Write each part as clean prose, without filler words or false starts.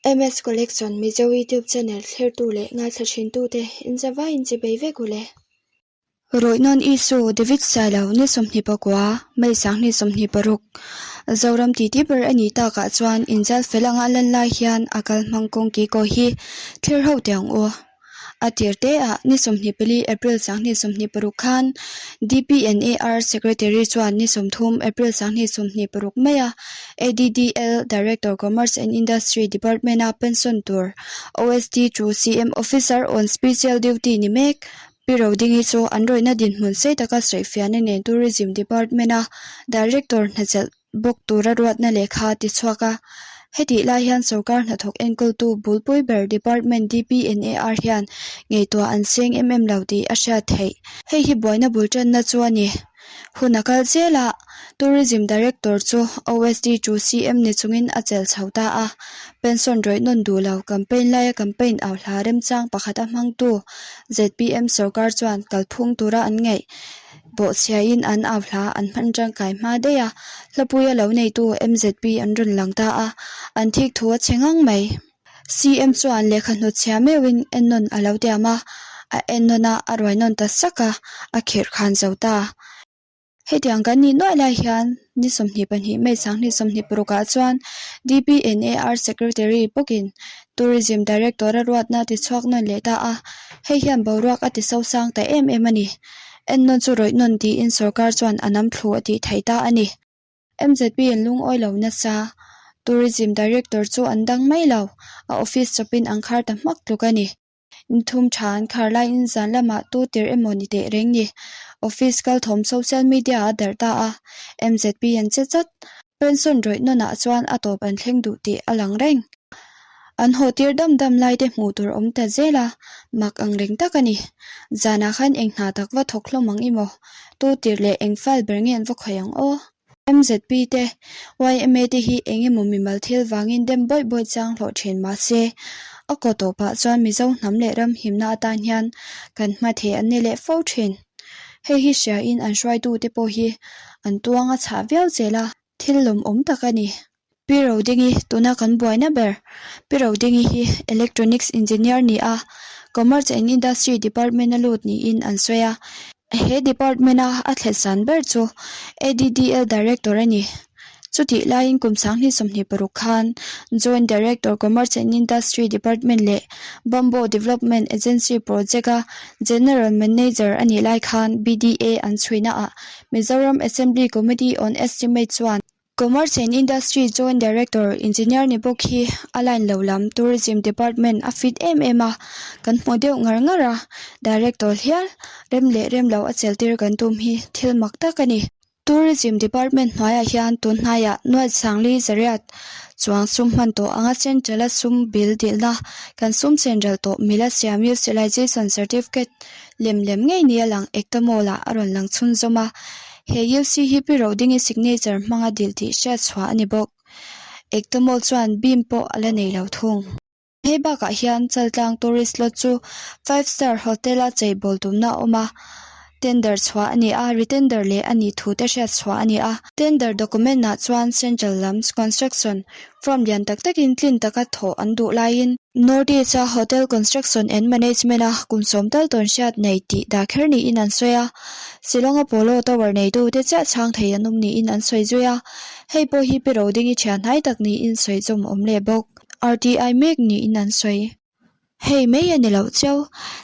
MS Collection Mizo YouTube channel thlertu leh ngaithla thintute inzavai inchibei vek u le. Rawihnawn Isu David Sailo ni 24, May 2026, Zoram titi ber a nih takah chuan inzal fel anga lan lai hian a kal hmang kawng ki kaw hi thlir ho teh ang u. A tir te ah ni 24 April 2026 khan DPNAR Secretary chuan ni 30 April 2026 maia ADDL Director Commerce and Industry Department a pension tur OSD to CM Officer on Special Duty ni mek Pi Rodingi chu an rawihna dinhmun sei taka sawifiahna nen Tourism Department-a Director hnachelh bawk tura ruatna lehkha a tichhuak a. Hetih lai hian sorkar hnathawk enkawltu bulpui ber Department DPNAR hian ngaihtuah an seng em em lo tih a hriat theih. Hei hi buaina bul tanna chu a ni. Hun a kal zel a, Tourism Director chu OSD to CM ni chungin a chelh chho ta a. Pension rawih nawn duh lo campaign laia campaign au hla remchang pakhat a hmangtu zpm sorkar chuan kalphung tura an ngaih bawhchhiain an au hla an hman tangkai hma daih a, hlapuia lo neitu mzp an rawn lang ta a, an thik thu a chhe ngang mai. CM chuan lehkha hnutchhia meuhin ennawn a lo tiam a, a ennawn a, a ruai nawn ta sak a, a khirh khan zo ta. Hetiang kan nih nuaih lai hian ni 22 May 2026 ah chuan DPNAR Secretary bawkin Tourism Director a ruatna a tichhuak nawn leh ta a, hei hian boruak a tisosang ta em em a ni. Ennawn chu rawih nawn tiin sorkar chuan a nam thlu a tih theih ta a ni. MZP an lungawi lo nasa. Tourism Director chu an dang mai lo, a office chawpin an khar ta hmak tluk a ni. Inthum tha an khar laiin zan lamah tu tir emaw ni teh reng ni. Office kal thawm social media a darh ta a, MZP an che chat. Pension rawih nawnah chuan a tawp an thleng duh tih a lang reng. An haw tir dam dam lai te hmuh tur awm ta zel a, mak ang reng tak a ni. Zanah khan eng hna tak va thawk hlawm ang i maw? Tu tir leh eng file ber nge an va khawih ang aw? MZP te, yma te hi eng emaw mimal thil vangin dem bawih bawih chang hlawh thin mahse, a kaw tawpah chuan Mizo hnam leh ram himna atan hian kan hma thei an ni leh fo thin. Hei hi hriain an hruaitute pawh hi an tuang a chhah viau zel a, thil lawmawm tak a ni. Pi Rodingi, tuna kan buaina ber. Pi Rodingi hi Electronics Engineer ni a, Commerce and Industry Department a lut niin an sawi a. He department a a thlet san ber chu ADDL Director a ni. Chutih laiin kum 2026 khan Joint Director Commerce and Industry Department leh Bamboo Development Agency Project a General Manager a nih lai khan BDA an chhuihnaah Mizoram Assembly Committee on Estimate chuan Commerce and Industry Joint Director Engineer ni bawk hi a line lo lam Tourism Department a fit em em a, kan hmu deuh ngar ngar a, Director hial rem leh rem lo a cheltir kan tum hi thil mak tak a ni. Tourism Department hnuaiah hian tun hnaiah nuaih sangli zariat chuang sum hman tawh anga Central-a sum bill dilna kan sum chenral tawh mila siam Utilization Certificate lem lem ngei nia lang Ekta Mall-ah a rawn lang chhunzawm a. He UC hi Pi Rodingi signature hmanga dil tih hriat chhuah a ni bawk. Ekta Mall chuan beam pawh a la nei lo thung. Hei bakah hian Chaltlang Tourist Lodge chu Five Star Hotel a cheibawl tumna a awm a, tender chhuah a ni a, retender leh a nih thu te hriat chhuah a ni a. Tender document ah chuan Central lam construction firm lian tak takin tlin taka thawh an duh laiin, North East a Hotel Construction and Management a kum sawm tal tawn hriat nei tih dah kher niin an sawi a, Shillong a Polo Tower neitute chiah chhang thei an awm niin an sawi zui a, hei pawh hi Pi Rodingi thian hnai tak niin sawi chawm awm leh bawk. RTI mek niin an sawi. Hei mai a ni loh cheu.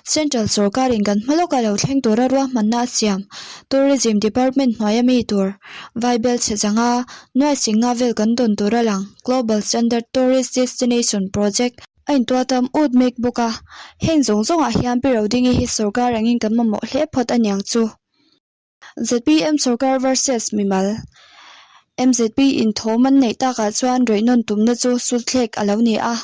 Central sorkarin kan hma lawka lo thleng tura ruahmanna a siam. Tourism Department hnuaia mi tur, Vaibel chhe zanga, nuai singa vel kan dawn tur a lang, Global Standard Tourist Destination Project, a intuah tam ut mek bawk a. Heng zawng zawngah hian Pi Rodingi hi sorkar angin kan mamawh hle phawt a niang chu. Zpm sorkar versus mimal. MZP in thawm an neih takah chuan rawih nawn tumna chu sulthlek a lo ni a.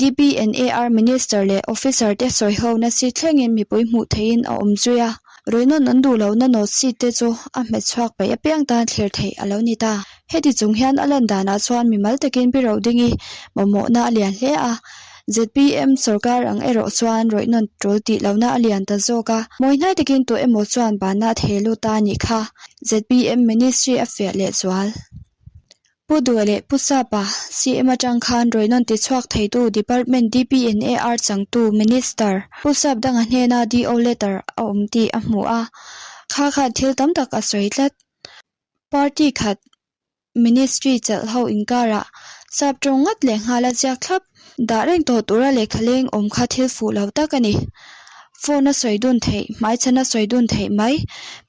DPNAR Minister leh Officer te sawi ho nasi thlengin mipui hmuh theihin a awm zui a. Rawih nawn an duh lohna note sheet te chu a hmet chhuak peih apiang tan thlir theih a lo ni ta. Heti chung hian a lan danah chuan mimal takin Pi Rodingi mamawhna a lian hle a. Zpm sorkar ang erawh chuan rawih nawn tul tih lohna a lian ta zawk a, mawi hnai takin tu emaw chuan banna a thei lut ta a nih kha. Zpm ministry a fiah leh zual. Pu Duh leh Pu Sapa, CM atang khan rawihnawn tichhuak theitu Department DPNAR changtu Minister Pu Sap danga hnena DO letter a awm tih a hmu a, kha khan thil tam tak a sawi tlat. Party khat Ministry chelh ho inkarah Sap tawng ngat leh nghal a ziak thlap. Dah reng tawh tura lehkha leng awm kha thil fuh lo tak a ni. Phone a sawi dun theih, hmaichhan a sawi dun theih mai.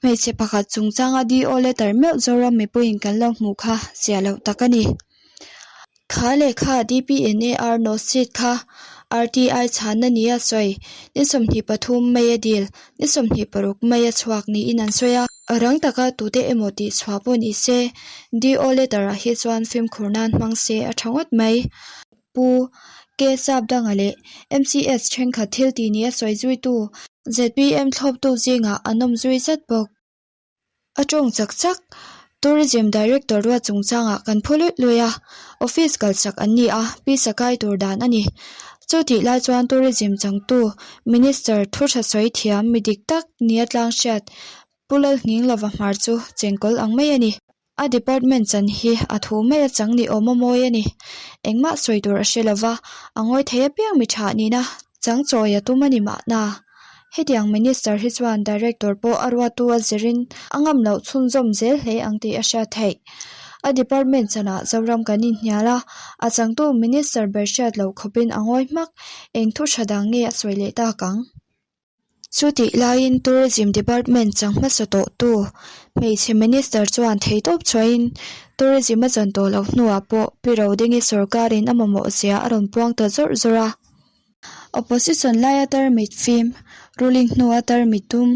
Hmeichhe pakhat chungchanga DO letter meuh Zoram mipuiin kan lo hmuh kha zia loh tak a ni. Kha lehkha DPNAR note sheet kha RTI chhanna nia sawi, ni 23 May a dil, ni 26 May a chhuak niin an sawi a. Rang taka tute emaw tih chhuah pawh ni se, DO letter ah hi chuan fimkhur nan hmang se a tha ngawt mai. Pu K Sapdanga leh MCS thenkhat thil tih nia sawi zuitu zpm thlawptu zingah an awm zui zat bawk. A tawng chak chak, Tourism Director ruat chungchangah kan phu luih luih a, office kalsak an ni a, pisa kai tur dan a ni. Chu tih lai chuan Tourism changtu Minister thu tha sawi thiam mi dik tak nia tlang hriat Pu Lalnghinglova hmar chu chengkawl ang mai a ni. A department chan hi a thu mai a chang ni awm a mawi a ni. Engmah sawi tur a hre lova, a ngawi thei apiang mi tha nihna chang chawi a tum a ni mahna. Hetiang Minister hi chuan Director pawh a ruattu a zirin a ngam loh chhunzawm zel hle ang tih a hriat theih. A department chanah Zoram kan inhnial a, a changtu Minister ber hriat loh khawpin a ngawi hmak. Eng thu tha dang nge a sawi leh tak ang? Chutih laiin Tourism Department chang hmasa tawhtu hmeichhe Minister chuan theihtawp chhuahin Tourism a chan tawh loh hnuah pawh Pi Rodingi sorkarin a mamawh zia a rawn puang ta zawrh zawrh a. Opposition laia tarmit fim, ruling hnua tarmit dum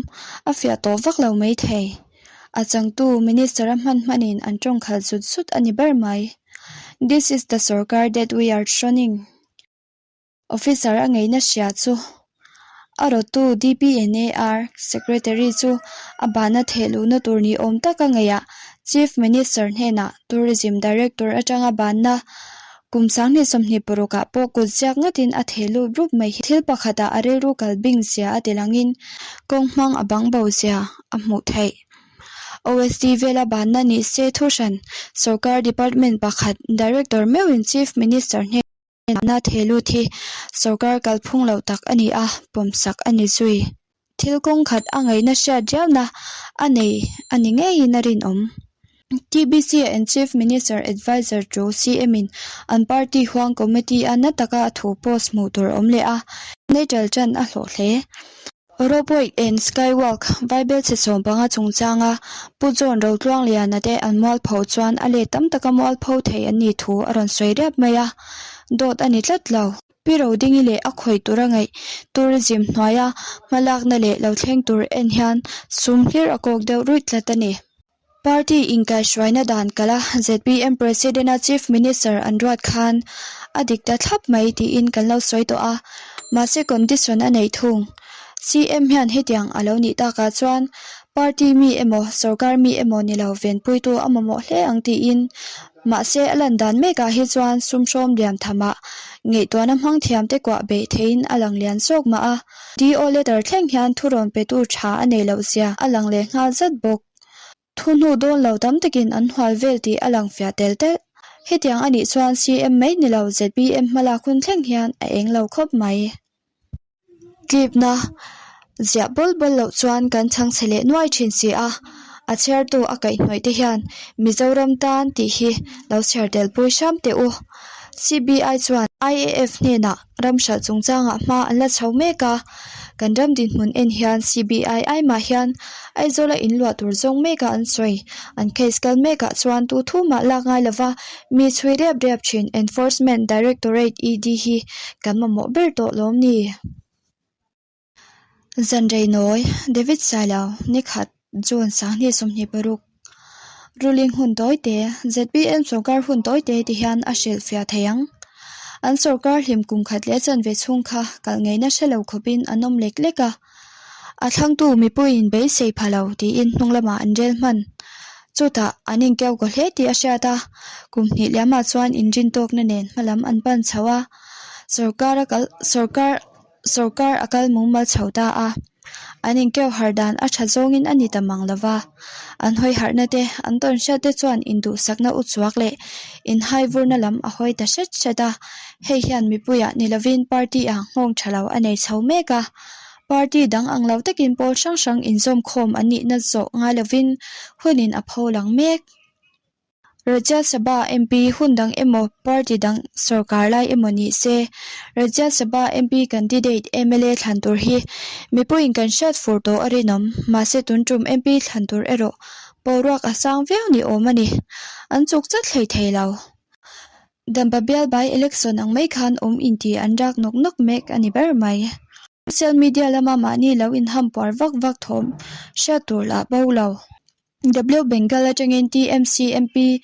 a fiah tawh vak lo mai thei. A changtu Minister a hman hmanin an tawngkhalh zut zut a ni ber mai. This is the sorkar that we are throning. Officer a ngeihna hria chu a rawttu DPNAR Secretary chu a bahna theh luhna tur ni awm taka ngaihah Chief Minister hnenah Tourism Director atanga banna kum 2026 ah pawh kut ziak ngatin a theh lut rup mai hi thil pakhatah a rilru kal bing zia a ti langin kawng hmang a bang bo zia a hmuh theih. OSD vela banna ni se thuhran sorkar department pakhat Director meuhin Chief Minister hnenah Na theh lut hi sorkar kalphung loh tak a ni a, pawmsak a ni zui. Thil kawng khat a ngaihna hriat riauna a nei a ni ngeiin a rinawm. TBC and Chief Minister Adviser chu CM in an party huang committee a na taka a thu post hmuh tur awm leh a, natal tan a hlawh hle. Ropeway and Skywalk vaibelchhe 15 chungchanga Pu John Rotluangliana te an mualpho chuan a let tam taka mualpho thei an nih thu a rawn sawi riap mai a, dawt a ni tlat lo. Pi Rodingi leh a khawih tura ngaih tourism hnuaia hmalakna leh lo thleng tur en hian sum hlir a kawk deuh ruih tlat a ni. Party inkaihhruaina dan kala zpm President-a Chief Minister an ruat khan a dik ta thlap mai tiin kan lo sawi tawh a, mahse condition a neih thung. CM hian hetiang a lo nih takah chuan party mi emaw sorkar mi emaw ni lo venpuitu a mamawh hle ang tiin mahse a lan dan mekah hi chuan sum hrawm liam thamah ngaihtuahna hmang thiamte kuah beih theihin a lang lian zawk mah a, DO letter thleng hian thurawn petu tha a neih loh zia a lang leh nghal zat bawk. Thu hnu dawn lo tam takin an hual vel tih a lang fiah tel telh. Hetiang a nih chuan CM mai ni lo zpm hmalak hun thleng hian a eng lo khawp mai. Tlipna ziah bawl bawl loh chuan kan chhang chhe leh nuai thin si a, a chhiartu a kaihhnawih te hian Mizoram tan tih hi lo chhiar tel pui hram teh u. CBI chuan IAF hnenah ram hralh chungchangah hma an la chho mek a, kan ram dinhmun en hian CBI aimah hian Aizawla in luah tur zawng mekah an sawi. An case kal mekah chuan tu thu mah lak ngai lova mi chhui riap riap thin Enforcement Directorate, ED, hi kan mamawh ber tawh lawm ni? Zanrei nawi, David Sailo, nikhat, June 2026. Ruling hun tawi te, zpm sorkar hun tawi te ti hian a hrilh fiah thei ang. An sorkar hlim kum khat leh chanve chhung kha kal ngeina hre lo khawpin an awm lek lek a. A thlangtu mipuiin beisei pha lo tiin hnung lamah an rel hman. Chutah an inkeu kaw hle tih a hriat a, kum hnih liamah chuan inrintawkna nen hmalam an pan chho a, sorkar a kal sorkar sorkar a kal mumal chho ta a. An inkeu harh dan a tha zawngin a ni ta mang lo va. An hawi harhna te, an tawn hriat te chuan induhsakna uchuak leh inhaivurna lam a hawi ta hret hret a. Hei hian mipuiah ni lovin party-ah nghawng tha lo a nei chho mek a. Party dang ang lo takin pawl hrang hrang inzawm khawm an nihna zawh ngai lovin hunin a pho lang mek. Rajya Sabha MP hun dang emaw party dang sorkar lai emaw ni se, Rajya Sabha MP candidate mla thlan tur hi mipuiin kan hriat fur tawh a rinawm. Mahse tun tum MP thlan tur erawh boruak a sang viau ni awm a ni. An chuk chat hlei thei lo. Dampa bial by election ang mai khan awm inti an rak nawk nawk mek a ni ber mai. Social media lama mahni lo inham puar vak vak thawm hriat tur lah bo lo. W Bengal atangin TMC MP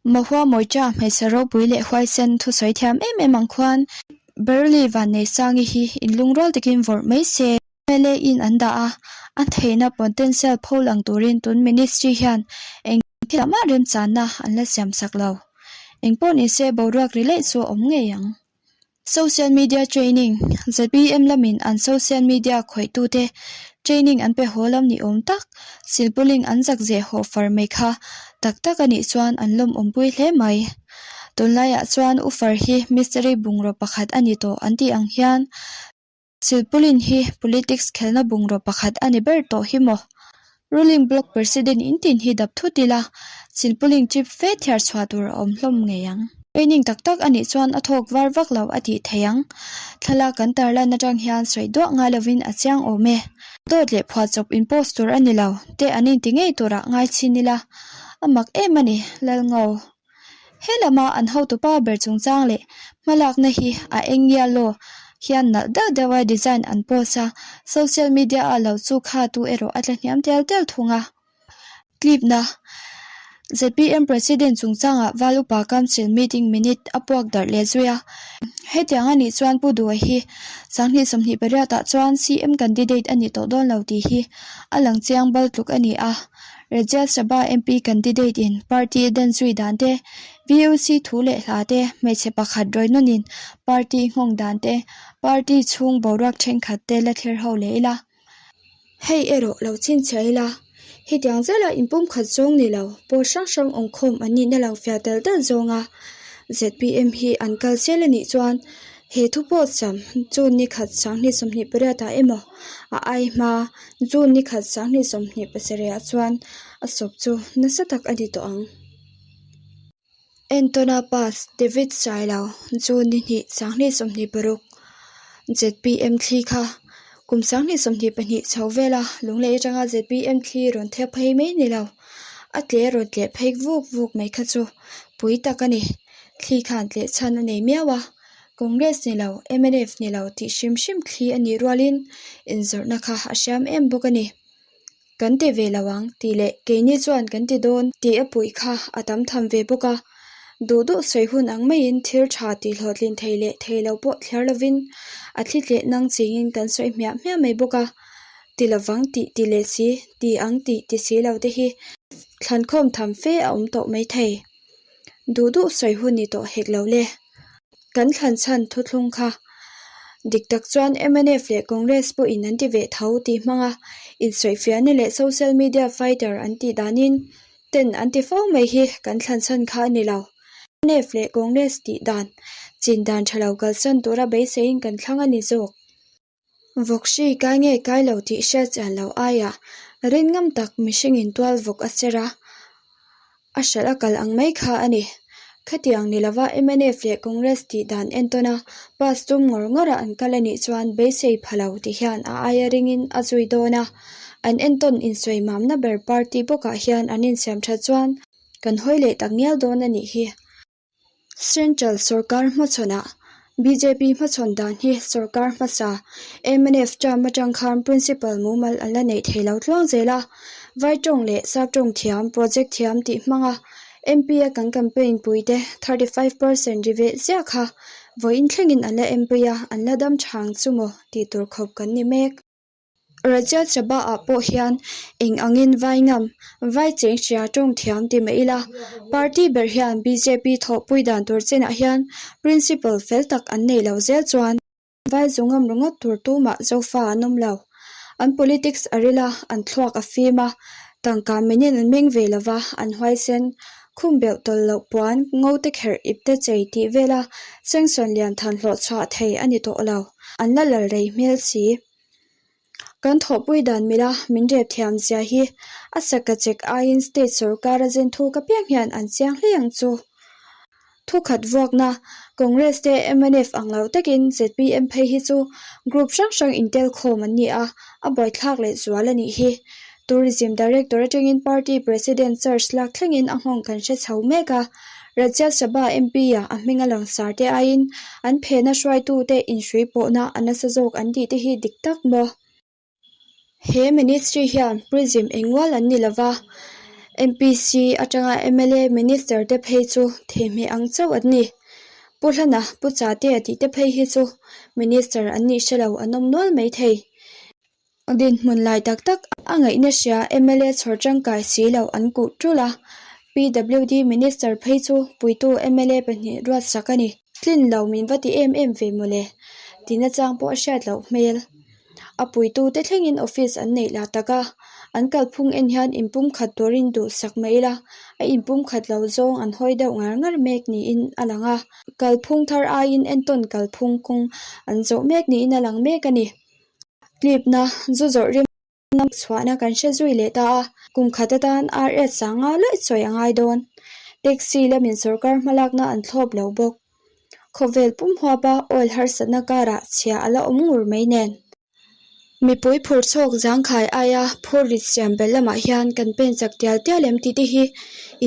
Mahua Moitra hmeichhe ropui leh huaisen thusawi thiam em em ang khuan Baryli Vanneisangi hi inlungrual takin vawrh mai se. Mla in an dah a, a theihna potential pho lang turin tun ministry hian eng thil mah remchanna an la siam sak lo. Engpawh nise boruak ri leh chu a awm ngei ang. Social media training, ZPM lamin an social media khawihtute training an pe haw lo ni awm tak, silpauline an zak zeh haw far mai kha tak tak a nih chuan an lawmawmpui hle mai. Tunlaiah chuan ufar hi mystery bungraw pakhat a ni tawh an tih ang hian, Silpauline hi politics khelna bungraw pakhat a ni ber tawh hi maw? Ruling bloc president in tin hi dap thut ila, silpauline chip fe thiar chhuah tur a awm hlawm ngei ang. Training tak tak a nih chuan a thawk var vak lo a tih theih ang. Thlalak kan tarlan atang hian sawi duah ngai lovin a chiang awm e. Dawt leh phuahchawp in post tur a ni lo, te an inti ngei turah ngai chhin ila. A mak em a ni, Lalngo. He lama an hotupa ber chungchang leh hmalakna hi a eng yellow hian nalh deuh deuh a design an post a, social media ah lo chu kha tu erawh a tla hniam tel tel thung a. Clip na zpm President chungchangah Val Upa Council meeting minute a puak darh leh zui a. Hetiang a nih chuan Pu Duha hi 2028 ah chuan CM candidate a ni tawh dawn lo tih hi a lang chiang bal tluk a ni a. Rajya Sabha MP candidate in party dan zui dan te, VUC thu leh hla te, hmeichhe pakhat rawi nawnin party nghawng dan te, party chhung boruak thenkhat te la thlir ho leh ila. Hei erawh lo chhinchhiah ila, hetiang zela inpumkhat zawng ni lo, pawl hrang hrang awmkhawm an nihna lang fiah tel tel zawnga zpm hi an kal zel a nih chuan he thu pawh cham June ni khat 2028 ah emaw a ai hma June ni khat 2027 ah chuan a sawp chu nasa tak a ni tawh ang. Entona Pass David Sailo June ni hnih 2026 zpm thli kha kum 2022 chho vela lunglei atanga zpm thli rawn thek phei mai ni lo a tle rawn tleh phei vuk vuk mai kha chu pui tak a ni. Thli khan tleh chhan a nei miau a, Congress ni lo, mnf ni lo tih hrim hrim thli a nih rualin inzawrhna kha a hriam em bawk a ni. Kan ti ve lo ang tih leh keini chuan kan ti dawn tih a puih kha a tam tham ve bawk a, duh duh sawi hun ang maiin thil tha tih hlawhtlin thei leh thei lo pawh thliar lovin a thli tleh nang chingin kan sawi hmiah hmiah mai bawk a, ti lovang tih ti leh si, ti ang tih ti si lo te hi thlankhawm tham fe a awm tawh mai thei. Duh duh sawi hun ni tawh hek lo le. Kan thlan chhan thuthlung kha. Dik tak chuan mnf leh Congress pawhin an ti ve tho tih hmanga insawifiahna leh social media fighter an tih danin ten an ti fo mai hi kan thlan chhan kha a ni lo. Mnf leh Congress tih dan chin dan tha lo kalsan tura beiseiin kan thlang a ni zawk. Vawk hri kai nge kai lo tih hriat chian loh aiah rin ngam tak mihringin tual vawk a ser a, a hralh a kal ang mai kha a ni. Khatiang ni lova mnf leh Congress tih dan entawn a pass tum ngawr ngawr a an kal a nih chuan beisei pha lo ti hian a aia ringin a zui dawn a, an entawn insawi mamna ber party bawkah hian an insiam that chuan kan hawi leh tak ngial dawn a nih hi. Central sorkar hmachhawnah bjp hmachhawn dan hi sorkar hmasa mnf term atang khan principal mumal an la neih thei lo tluang zel a, vai tawng leh sap tawng thiam project thiam tih hmanga MP a kan campaign puite 35 percent ri veh ziah kha vawiin thlengin an la MP a an la dam chhang chu maw tih tur khawp kan ni mek. Rajya Sabha ah pawh hian eng angin vai ngam, vai cheng hria tawng thiam ti mai ila, party ber hian bjp thawhpui dan tur chenah hian principle fel tak an nei lo zel chuan vai zu ngam ringawt tur tumah Zofa an awm lo. An politics a ril a, an thluak a fim a, tangka menin an meng ve lova, an huaisen. Khum beuh tawlh loh puan, ngo te kherh ip te chei tih vela sanction lian than hlawh chhuah thei a ni tawh lo. An la lal rei hmel si. Kan thawhpui dan mila min rep thiam zia hi a saka chek aiin state sorkar a zen thu ka piang hian an chiang hle ang chu. Thukhat vuakna, Congress te mnf ang lo takin zpm phei hi chu group hrang hrang intel khawm an ni a, a buaithlak leh zual a nih hi. Tourism Director atangin Party President charge lak thlengin a nghawng kan hre chho mek a, Rajya Sabha MP ah a hming a langsar te aiin an phena hruaitute inhrui pawhna a nasa zawk an tih te hi dik tak maw? He Ministry hian Prism engmual an ni lova, MPC atanga mla Minister te phei chu thehmeh ang chauh an ni. Pu Hlana, Pu Chatea tih te phei hi chu Minister an nih hre lo an awm nual mai thei. Dinhmun lai tak tak a ngaihna hria mla chhawr tangkai si lo an kuh tul a, PWD Minister phei chu puitu mla pahnih ruatsak a ni. Tlin lo min va ti em em ve mawle, tina chang pawh a hriat loh hmel. A puitute thlengin office an neih lah tak a, an kalphung en hian inpumkhat turin duhsak mai ila, a inpumkhat lo zawng an hawi deuh ngar ngar mek niin a lang a. Kalphung thar aiin entawn kalphung kawng an zawh mek niin a lang mek a ni. Clip-na zu zawrh rim chhuahna kan hre zui leh ta a, kum khat atan RS sanga laih sawi a ngai dawn. Taxi lamin sorkar hmalakna an thlawp lo bawk. Khawvel pum huapa oil harsatna karah chhia a la awm ngur mai nen. Mipui phur chhawk zangkhai aia phur rit siam belh lamah hian kan pen chak tial tial em tih te hi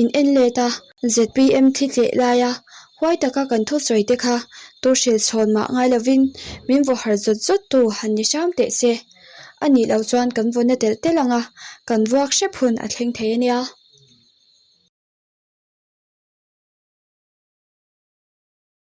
in en let a. Zpm thi tleh laia huai taka kan thusawi te kha tu hrilh chhawn mah ngai lovin min vaw harh zawt zawt tu han ni hram teh se. A nih loh chuan kan vaw na telh telh ang a, kan vuak hrep hun a thleng thei a nia.